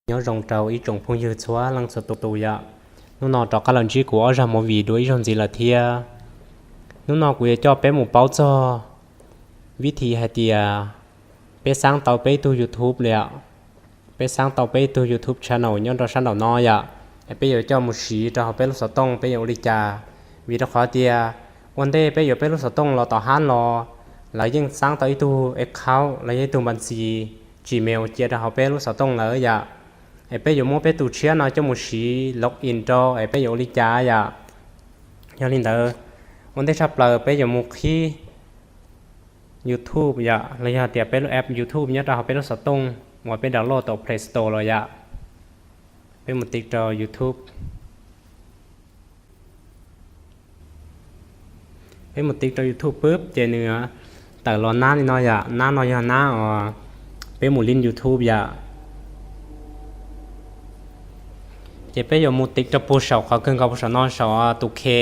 Nyob zoo rau ib tsoom phooj ywg txhua leej txhua tus yom. Hnub no rov qab los ntsib kuv Ob Zaj Movie dua ib zaug ntxiv lawm thiab. Hnub no kuv yuav coj peb mus paub txog vib thi hais tias peb xaab tau peb ib tug YouTube li yom, peb xaab tau peb ib tug YouTube channel nyob rau sab nraum no yom, es peb yuav coj mus siv rau hauv peb lub xov tooj peb yuav ua li cas. Vim rau qhov tias ua ntej peb yuav peb lub xov tooj los tom hab los, lawv yeej xaab tau ib tug account los yog ib tug npa ntxis Gmail cia rau hauv peb lub xov tooj lawm yom. Es peb yuav muab peb tus tshiab no coj mus siv log in rau es peb yuav ua li cas yom. Yog li ntawd, ua ntej tshaj plaws peb yuav mus qhib YouTube yom, los yog tias peb lub app YouTube nyob rau hauv peb lub xov tooj uas peb download tau Play Store los yom. Peb mus tiv rau YouTube. Peb mus tiv rau YouTube pub ces nws tawm los nab li no yom. Nab no yog nab uas peb mus lib YouTube yom. Ces peb yuav mus tiv rau puag saum qhov kawg nkaus puag saum no, saum tus khe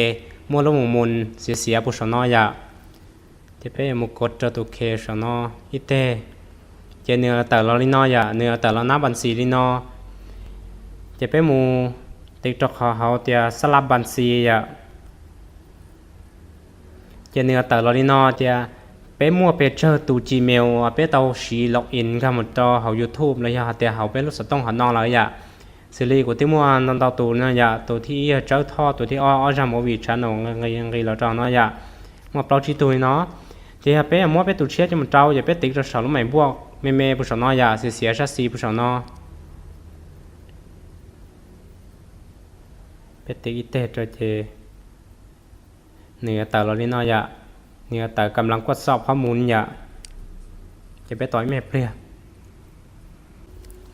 muaj lub mus mus xiav xiav puag saum no yom. Ces peb yuav mus kov rau tus khe saum no ib teg. Ces nws tawm los li no yom, nws tawm los nab npa ntxis li no. Ces peb mus tiv rau qhov hauv tias xab lab npa ntxis yom. Ces nws tawm los li no tias peb muaj pes tsawg tus Gmail uas peb tau siv log in nkag mus rau hauv YouTube los yog hais tias hauv peb lub xov tooj hauv no lawm yom. Xws li kuv twb muaj ntau ntau tus no yom, tus thib ib yog Tsawb Thoj, tus thib ob Ob Zaj Movie channel nqis los rau no yom. Muaj plaub tsib tug li no. Ces yog peb muab peb tus tshiab coj mus rau ces peb tiv rau saum lub maim npuaj me me puag saum no yom, xiav xiav sab xis puag saum no. Peb tiv ib teg rau ces nws yuav tawm los li no yom. Nws yuav tawm kam las kuaj xob qhob mus yom. Ces peb tos ib me pliag.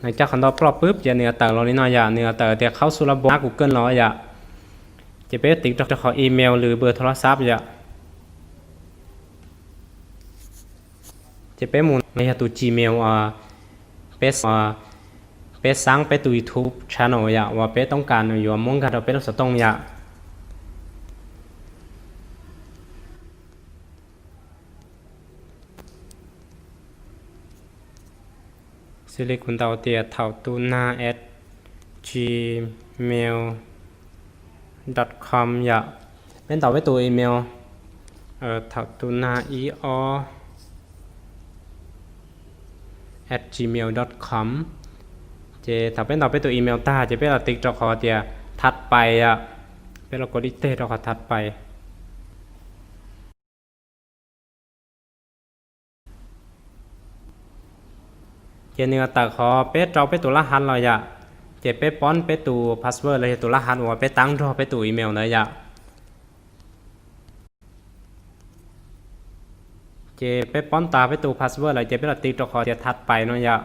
Nws coj qhov ntau ploj pub ces nws yuav tawm los li no yom, nws yuav tawm tias khaub xub lab npo nab Google los yom. Ces peb tiv rau qhov email lwm npawb thau lab xab yom. Ces peb mus los yog tus Gmail peb xaab peb tus YouTube channel yom uas peb toob kas yuav muab nkag rau peb lub xov tooj yom. Xws li kuv ntaus tias thaum tu nag at gmail dot com yom. Peb ntaus peb tus email thaum tu nag ib ob at gmail dot com. Ces thaum peb ntaus peb tus email tag ces peb los tiv rau qhov tias thab pais yom. Peb los kov ib teg rau qhov thab pais. Ces nws yuav tawm qhov peb rau peb tus lab hav los yom. Ces peb pob peb tus password los yog tus lab hav uas peb tab nrog peb tus email ntawd yom. Ces peb pob tas peb tus password lawm ces peb los tiv rau qhov tias thab pais no yom.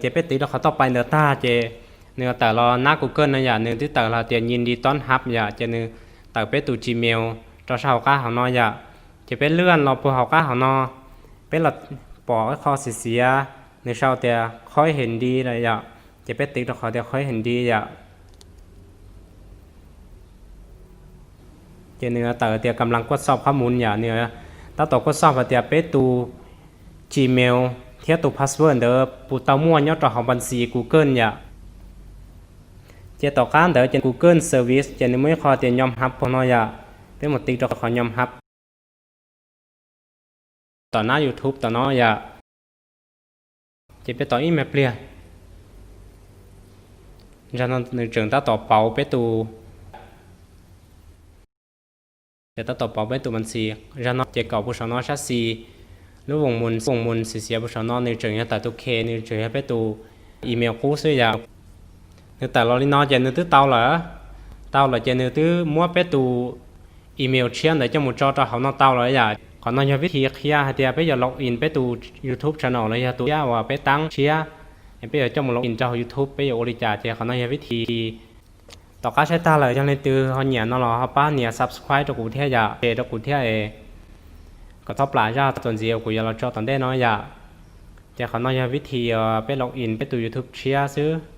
Ces peb tiv rau qhov thab pais ntawd tag ces nws yuav tawm los nab Google no yom, nws twb tawm los tias nyi di tob hab yom, ces nws tawm peb tus Gmail rau sab hauv qab hauv no yom. Ces peb lwaj los puag hauv qab hauv no, peb los pom ib qho xiv xiav, nws sau tias khoib hees di lawm yom. Ces peb tiv rau qhov tias khoib hees di yom. Ces nws tawm tias kam las kuaj xob qhob mus yom, nws tab tom kuaj xob hais tias peb tus Gmail thiab tus password ntawd puas tau muaj nyob rau hauv npa ntxis Google yom. Ces tom qab ntawd ces Google service ces nws muaj ib qho tias nyom hab puag no yom. Peb mus tiv rau qhov nyom hab tom nab YouTube tom no yom. Ces peb tos ib me pliag. Zag no nws tseem tab tom pauv peb tus, ces tab tom pauv peb tus npa ntxis. Zag no ces kaum puag saum no sab xis, lub voos mus xiv xiav puag saum no nws tseem yog tawm tus khe, nws tseem yog peb tus email qub xwb yom. Nws tawm los li no ces nws twb tau lawm. Tau lawm ces nws twb muab peb tus email tshiab ntawd coj mus tso rau hauv no tau lawm yom. Qhov no yog vib thi qhia hais tias peb yuav log in peb tus YouTube channel los yog tus tshiab uas peb tab tshiab, es peb yuav coj mus log in rau hauv YouTube peb yuav ua li cas, ces qhov no yog vib thi. Tom qab saib tag lawm yog leej twg ho nyiam no los ho pab nias subscribe rau kuv thiab yom, share rau kuv thiab es kom txhob plam zaj txuas ntxiv uas kuv yuav los tso tom ntej no yom. Ces qhov no yog vib thi peb log in peb tus YouTube tshiab xwb.